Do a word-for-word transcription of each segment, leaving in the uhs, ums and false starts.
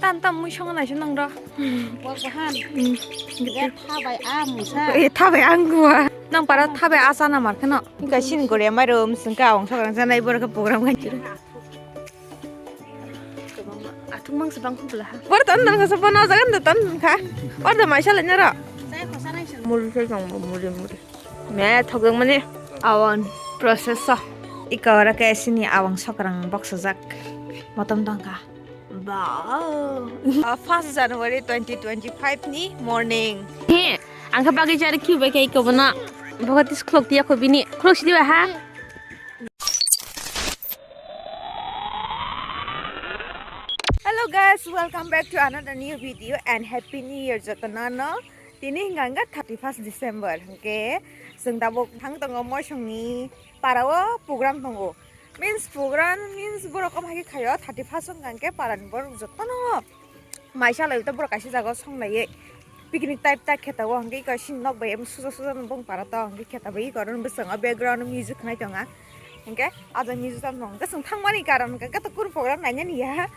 Tam tam mui songo naising nang rw. Bo bahan. Hmm. Be thabai a musa. E thabai ang gua. Nang para thabai a sana mar kheno. Ka sin gore mai rom sing ka awang sokrang sanai bor ka program kan chiru. Athung mang sebang khubla ha. Bor ton nang sa bono jagan do ton kha. Or do mai sala nyara. Muri sai jong muri muri. Me thok jong mani awang process so. Ika ora ke sini awang sokrang box jak. Motom tangka. Wow. Uh, first January twenty twenty-five ni morning. He, ang kha bagwi jari kiu bai kai ko bana. Boga tis khulok tiya ko bini. Khulok sidi ba ha. Hello guys, welcome back to another new video and happy new year jotono no. Tini hingga thirty first December hingke sing tabuk thang tongo moisongni parao program tongo. Means program means borok omo hai khe khaio thirty first wngkha hwnkhe parani borok jotono maisa lai ta borok kaisa jaga o song laiwi picnic type ta kheta o hwnkhe iko sini nok bai suja suja bong para ta hwnkhe kheta bai iko oro bwskango background music khwnai tonga hwnkhe ah jaga music tamo hwnkhe chwng thangmani karon hwnkhe kunu program nainani ya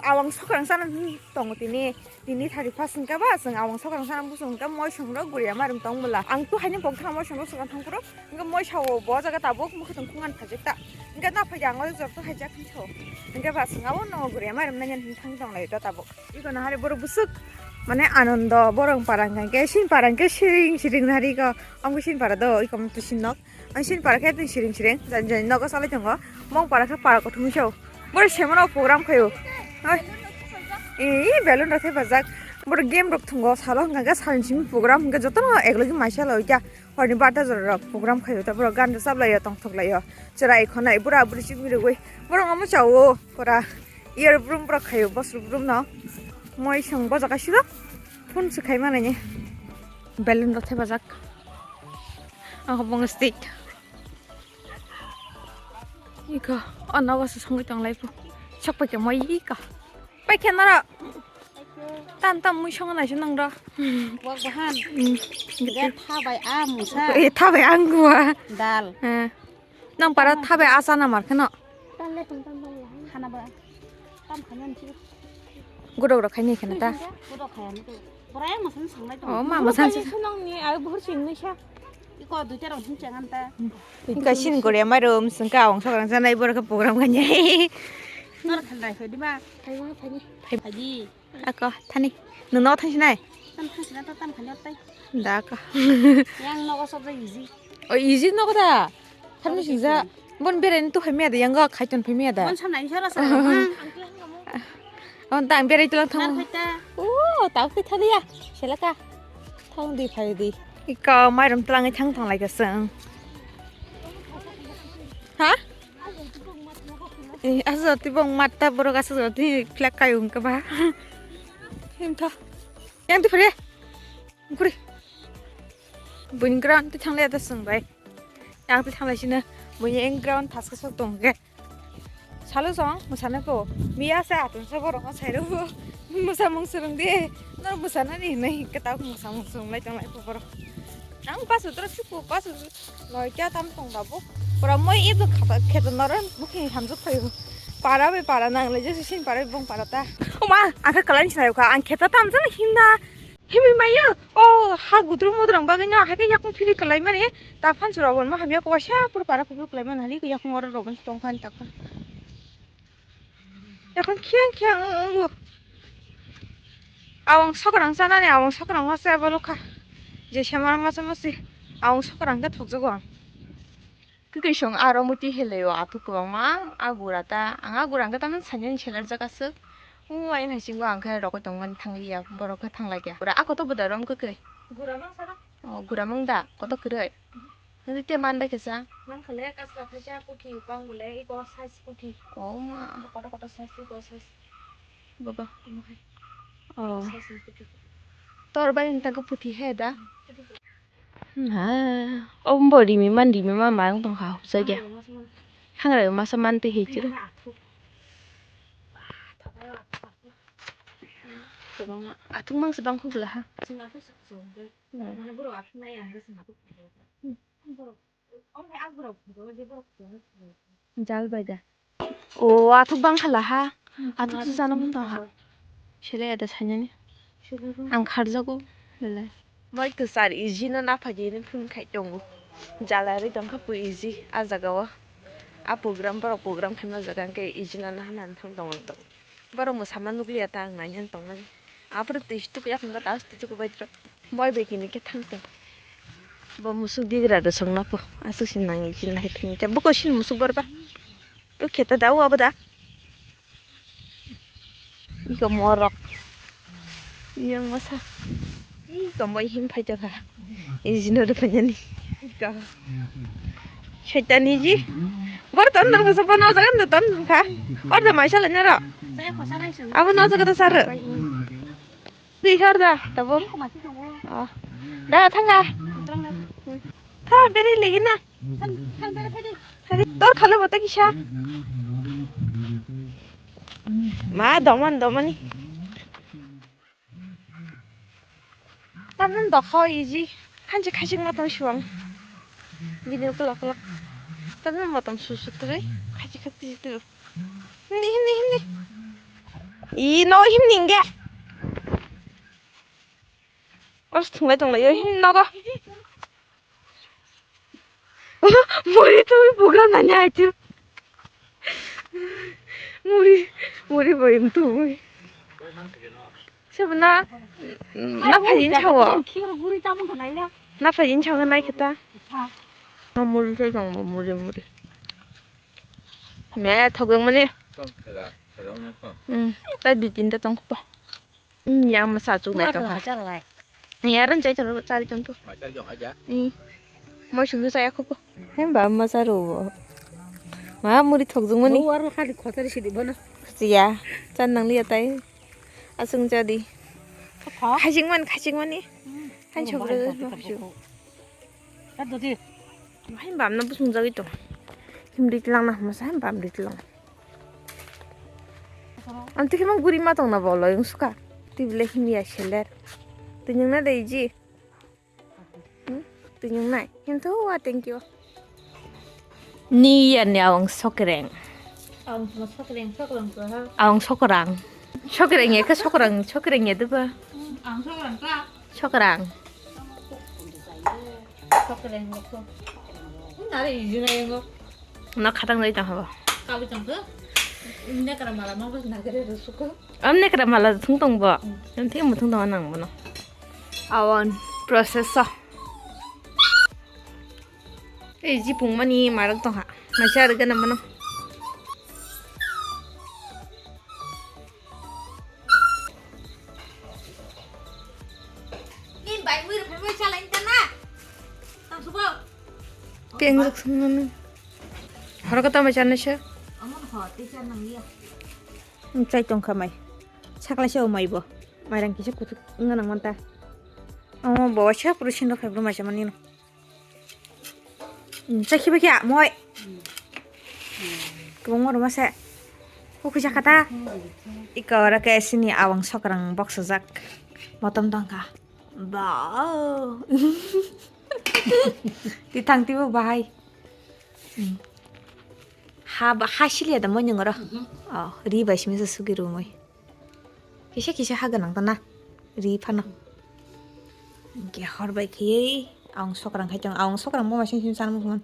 awang sokrang sana tongo tini. Tini thari phas hwnkhe ba chwng awang sokrang sana bwswng hwnkhe moisong rok guriya marim tong bwla. Ang tu haino pokthana moisong rok swkang thang phuru hwnkhe moisa o bo jaga tabuk mwkhwtwng khungan phajak ta. Hwnkhe na phaikhe ang o jor tu haijak hinso. Hwnkhe ba chwng abo no guriya marim nai nai thang tong lai ta tabuk. Iko na hari borok bwswk mane anondo borok para hwnkhe sin para hwnkhe siring siring nari ko. Ang sin para do iko mutu sin nok. Ang sin para khe twi siring siring jani jani nogo salai tongo. Mong para khe para kothomwi sao. Boro semano program khaio. Oi. Ee, balloon rok thepajak. Boro game rok thwngo salo hwnkha khe salni simi program hwnkhe jotono eklogi maisa loi kha. Horni barta jora rok program khaio ta boro gan rwchap laio tongthok laio. Chwrai khonai bura buri chikmi rwgwi. Boro omo chao pura. Year brum boro khaio bosor brum no. Moi song bojak kaisiro. Phone se khai manani. Balloon rok thepajak. Ang hobong state. Iko, o nogo se songwi tong lai pho. Sok pai khe moi iko. Pai khe noro. Tam tam mui songo naising nang rw. Wak bahan. Hmm. Ge thabai a musa. E thabai ang gua. Dal. Eh. Nang para thabai a sana mar kheno. Hana ba. Tam khana nsi. Godok rok khaini kheno ta. Godok khaya ni. Borai mo san sanglai tong. Oh, ma mo san. Sunang ni ai bhur sing ni sa. Iko duita rok hin changan ta. Hingka sin gore mai rom sing ka awang sokrang sanai borok program kanya. Nor khandai khodi ma. Phai ma phai ni. Phai di. Ako thani. Nung no thang sinai. Tam thang sinai to tam khanya tai. Da ka. Yang nogo sob jai iji. O iji nogo da. Thamni singja. Bon berai ni tu phai meda yang ga khaiton phai meda. Bon samnai sara sara. On tang berai tulang thang. O tau khe thali ya. Selaka. Thang di phai di. Ika mairum tulang thang thang lai kasang. Ha? Eh, asa tibong mata borok asa jati plek kayung ke ba. Him tho. Yang tu phai. Guri. Buini ground ti thanglai da sung bai. Yang ti thanglai sina buini eng ground thaska sok tong ge. Salo song musana ko. Miya sa atun sa borok ma sairo bo. Musa mung surung de. Nor musana ni nai kata musa mung surung lai tong lai ko borok. Ang pasu tro chuku pasu loi kya tam tong da bo. Pura moi ibu khata kheta noron bukhi hamjuk phayo. Para be para nang le jesi sin para bong para ta. O ma, ang kha kalai ni sayo kha. Ang kheta tam jang himna. Himwi maya, o ha gudru mudrang bagwi no, hai khe yakung philwi kwlai mani, ta phan chwra bo ma hamya kwasa pur para phuru kwlai mani, hai khe yakung oro rok tong khan ta kha. Yakung khiang khiang wngo. Awang sokrang chanani, awang sokrang masa abo lukha. Je sema masa masi, awang sokrang khe thokjago ang. Kwkwi song aro muti heleo athuk kwbangma a gura ta. Ang a gura hwnkhe tamni saimani selarjak aswk. O ayang hai singbo ang khe rokoi tongmani thangliya, borok khe thanglaikha. Gura a koto bwdai rom kwkwi. Gura mang sara? O gura mang da, koto kwrwi. Nang te man bai khe cha. Mang khale kasla khaisa kuthi bang bole iko size kuthi. O ma. Koto koto size iko size. Baba. Imo hai. O. Size kuthi. Tor bai nang ta ko puthi he da. Kuthi. Ha, o bo rimi man, rimi man ma wng tong kha hupjagya. Hangra masa man twi hai chiro. Kwbangma athuk mang se bang khuk la ha. Jal bai da. O athuk bang khala ha. Athuk se jana mun tong ha. Sele ada sanani. Ang kharjago. Belai. Moi kwchar Iji no naphagini phone khai tongo. Jalarwi tongkha pui Iji a jaga o. A program borok program khaima jaga hwnkhe Iji no nahana thang tongo. Borok mwsama nukliya ta ang naina tongmani. Aphuru twi stuk yak hwnkha ta twi stuk bai tro. Moi bai kini khe thang tong. Bo musuk digra rw song napo. Aswk sin nang Iji nahai thang. Buko sin musuk borba. Uk kheta da o abo da. Iko morok. Yang masa. Iko moi him phai tongkha. Iji no rw phanyani. Iko. Shaitani ji. Bor ton ton kasa bono jagan da ton kha. Or da maisa lanya ro. Abo no jaga da sar. Twi hor da tabo. Oh. Da thanga. Tha beri legi na. Tor khalo bata kisa. Ma doman domani. Tanan dokho Iji. Hanji khasik matam suang. Bini ukulok ukulok. Tanan matam susu twi. Khasik khasik twi. Himni himni himni. I no himni nge. Ors thunglai tonglaio himni nogo. Muri twi bugra nanya aitu. Muri muri boim twi. Sebna na phajin chawo. Na phajin chawo nai khata. Ma muri sai tong muri muri. Me thogong mani. Hmm, ta di tinta tong pa. Hmm, yang masa chung nai tong. Yaran chai charo chari tong tu. Hmm. Moi sung saya ko. Hem ba masa ro. Ma muri thogong mani. Aro khali khotari sidi bono. Siya, chan nang liya tai. Asung jadi. Khajing man, khajing mani. Han chok ro ma su. Hai bam na busung jagwi tong. Him ri tlang na hama sa bam ri tlang. Ang tikhe mang guri ma tong na bolo yung suka. Tibile him ya seler. Tinyang na dei ji. Hmm? Twi nung nai. Hintu wa thank you. Ni ya ni awang sokreng. Awang sokreng, sokreng to ha. Awang sokrang. Sokreng ya ke sokrang, sokreng ya deba. Ang sokrang ka. Sokrang. Sokreng ko. Nare ijuna yengo. Na khatang dai tang haba. Kabi tang ko. Nekra mala ma bas nagare rusuko. Am nekra mala thung tong bo. Am thik mo thung tong nang bono. Awan process o. Ei jipung mani marok tong ha. Masa rega na mano. Ni bai mui rok phai chalai ta na. Tang subo. Peng rok sung mani. Horo ko tamo chana se. Amon ho te chan nang ya. Chai tong kha mai. Sakla se o mai bo. Mairang kisa kuthuk wngna nang manta. Omo bo waisa puru sindok hai bro maisa mani no. Chakhi ba kya moi. Kwbangma rwma se. Hukui jakha ta. Ika ora ke sini awang sokrang boksajak. Motom tongkha. Ba. Tithang tibo bahai. Ha ba ha siliya da moi nyungoro. Oh, ri bai simi sa sugi rumoi. Kisa kisa ha ganang tana. Ri phano. Hingke hor bai khiyei awang sokrang khai tong. Awang sokrang bo masing sing san mukman.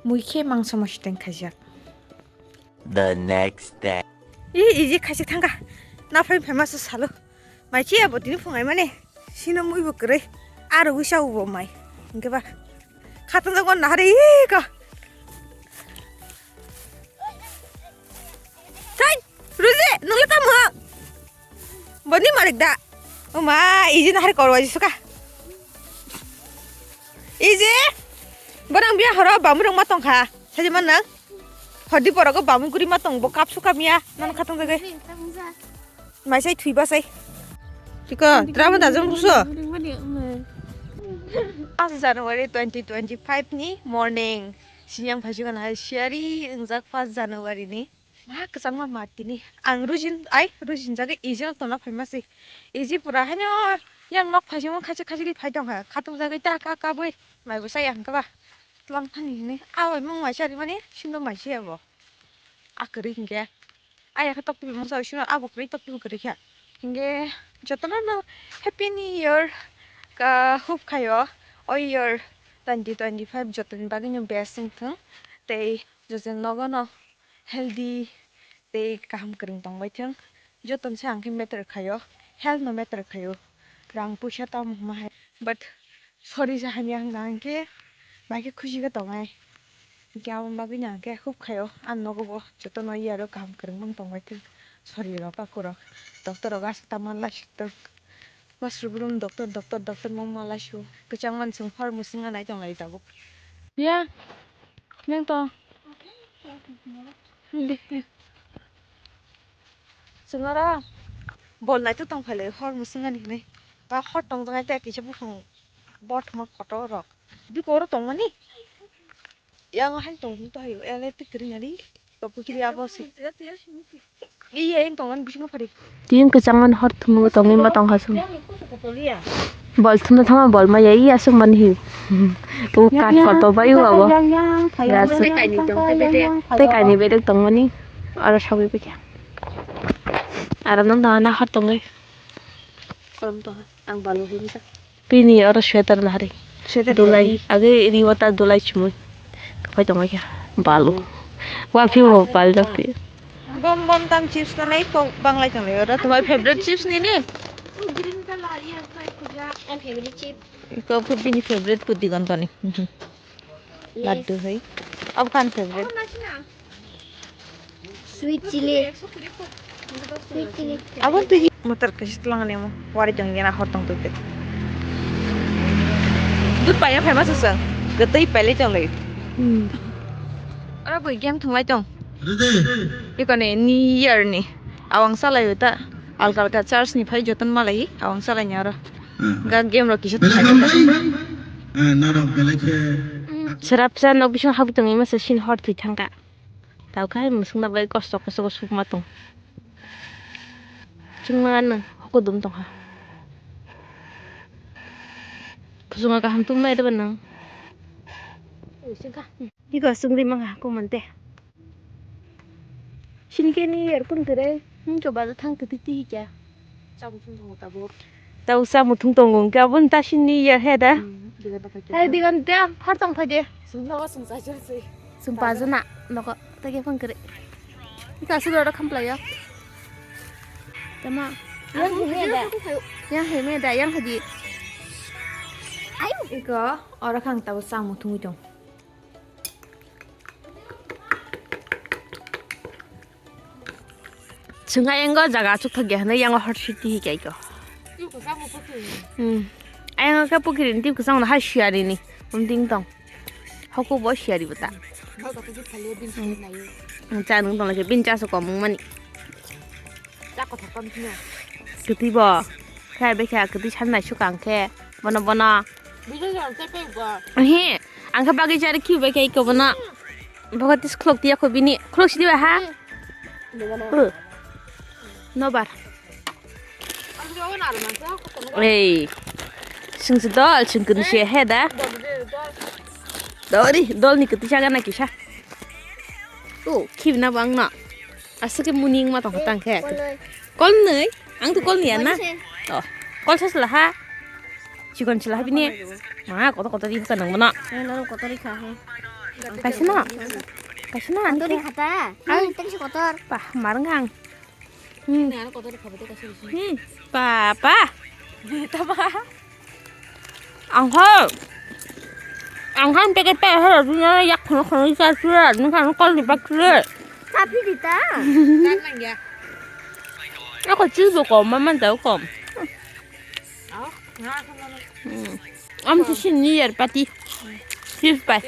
Mui khe mangsa masi teng khajak. The next day. I, iji khasi thangka. Na phai phai masa salo. Mai chiya bo tini phungai mane. Sino mui bo kwrwi. Aro wisa bo mai. Hingke ba. Khatang jago nahari ko. Thai, Ruji, nungla tamo. Boni malik da. Oma, iji nahari korwa jisuka. Iji. Borang biya horo bamurang matong kha. Saji manang. Hodi borogo bamui guri matong bo kapsu kamya. Nan khatang jagai. Maisai thwi basai. Tiko, drama da jong buso. First January twenty twenty-five ni morning. Sinyang phaijugan hai siari wngjak first January ni. Ma kwchangma ma tini. Ang rujin, ai, rujin jaga ijang tona phaima se. Iji pura haino yang nok phaijimo khachi khachi phai tong ha. Khatung jaga ta ka ka boi. Mai bo sai ang ka ba. Tlang thani hini. Awai mung mai sari mani sindo mai se abo. Akari hingke. Aya khe tok twi mungsa sino abo kwrwi tok twi kwrwi kha. Hingke jotono no Happy New Year ka hub khayo. O year twenty twenty-five jotoni bagwi no best wngthung. Tei joto nogo no healthy tei kaham kwrwng tongbai thung. Joto se ang khe matter khayo, health no matter khayo. Rang puisa tamo hwnma hai. But sorry sa hamya hwnka hwnkhe bai khe khusi khe tongnai. Hwnkhe aboni bagwi no ang khe hub khayo. Ang nogo bo joto no yaro kaham kwrwng wng tongbai thung. Sorry rok, aku rok. Doctor rok aswk tamo lai suk tok. Mas rubrum doctor, doctor, doctor mung ma lai su. Kwchang man sung hor musung nai tong lai tabuk. Ya. Neng to. Di. Chwng oro bol naithok tong phai lai hor mwswngani hinwi. Ba hor tong jwngai tei kisa buphang bor thwngma kotor rok. Biko oro tongmani? Yang hai tong phung to hayo, ele tik ring ari. Ko pukiri abo si. Iya yang tongan bisingo phari. Tin kwchangmani hor thwngwi tongwi ma tong hasung. Bol thumna thangma bol maya iya aswk mani hi. U kat photo bai u abo. Gas. Tei kainwi bedek tongmani. Aro sagwi bikha. Aro nang dana hor tongwi. Kolom to ang balu himsa. Pini oro sweater nahari. Sweater dulai. Age riwata dulai chumui. Kapai tongwi kha. Balu. Wa phi wo bal jok phi. Bom bom tam chips to nai kok banglai tonglai oro. Tumar favorite chips ni ni? Green color, yes, my kuja. Ang favorite chips. Ko ko bini favorite ko digon toni. Laddu hai. Ab khan favorite. Sweet chili. Sweet chili. Abo twi motor kaisa tlang ni mo. Wari tong gena hor tong twi. Dut paya famous asa. Gatei pele tong lai. Hmm. Ora boi game thung lai tong. Ikone New Year ni. Awang salai uta. Alka alka church ni phai joton malai. Awang salai ni oro. Ga game rok kisa thung lai. Serap sa nok bising habu tong ima sa sin hor twi thangka. Tau khai mwswkna bai kosto kosto sukma tong. Chwngma nwng hokudum tongkha. Kuchungo kaham tumlai rwba nwng. Iko chwngri mangha kumante. Sinkhe ni yarkun kere hingke baza thang titi tihikya. Tabuk samung thung tongo hwnkhe aboni ta sini ya he da. Hmm, dega da kake. Hai digan te har tong phai de. Sumno sumsa jase. Sumpa jana nogo ta ke phang kere. Ika su dora khamplai ya. Tama. Yang he me da. Yang he me da yang hadi. Ayo. Iko ora khang tabo samung thung tong. Chwng ayang o jaga achuk thok ya hwnwi yang o hot city hi kai ko. Hmm. Ayang o khe pukiri ni tip kwchang no hai siyari ni. Um ding tong. Hoko bo siyari bata. Hmm, cha nung tong lai khe bin cha so kom mani. Kwtwi bo. Khe bai khe kwtwi san nai sukang khe. Bono bono. He, ang khe bagwi chari khibai khe iko bono. Bogo tis khulok tiya kho bini. Khulok sidi ba ha? Nobar. Ei. Sing se dol, sing kun se he da. Dori, dol ni kwtwi saga na kisa. O, khibna bang na. Aswk khe muning ma tongkha tang khe. Kol noi. Kol noi? Ang to kol ni ya na? Kol se. Oh. Kol sa sala ha. Chikon sala ha bini. Ma kotor kotor di ka nang mana. Nang kotor di kha ha. Kaisa na. Kaisa na. Kotor di khata. Ang tengsi kotor. Pah, marang ang. Hmm. Nang kotor di khata kaisa. Hmm. Papa. Tama. Ang kha, ang kha packet pa ha, dunya yak khono khono sa sura, nung kha kol ni bak sura. Tapi di ta. Ako chips bo kom, maman tau kom. Hmm. Am si sin ni yar pati. Chips pa.